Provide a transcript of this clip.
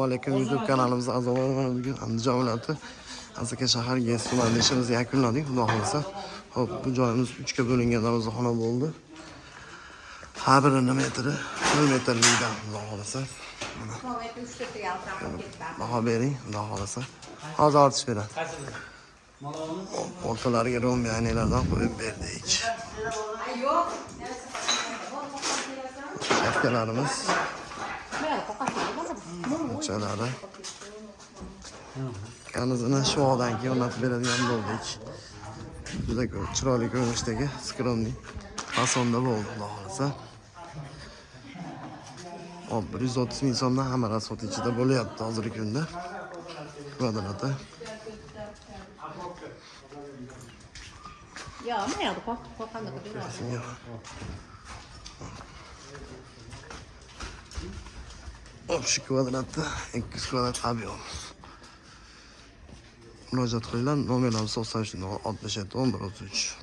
Assalomu alaykum, YouTube kanalimiz a'zolari. Mana bugun Andijon viloyati, Asaka shahar, GES tumanida ishimizni yakunladik, xudo xohlasa. Xo'p, bu joyimiz 3 ga bo'lingan darvozaxona bo'ldi. Har birini metri 1 metrlikdan, xudo xohlasa. Mana baho bering, xudo xohlasa. Hozir ortish beradi. O'rtalariga rombi aynalardan qo'yib berdik. Shapkalarimiz burchalari. Kanizini shuvoqdan keyin o'rnatib beradigan bo'ldik. Juda ko'p chiroyli ko'rinishdagi, skromniy fasonda bo'ldi, xudo xohlasa. Hop, 130 ming so'mdan hamma rasxod ichida bo'lyapti hozirgi kunda. Kvadrati. Yo'q, mayli, qo'rqqandaqa beradi. Hop, shu kvadratda 200 kvadrat объем. Murojaat qilinglar, nomerlarimiz 93 67 11 33.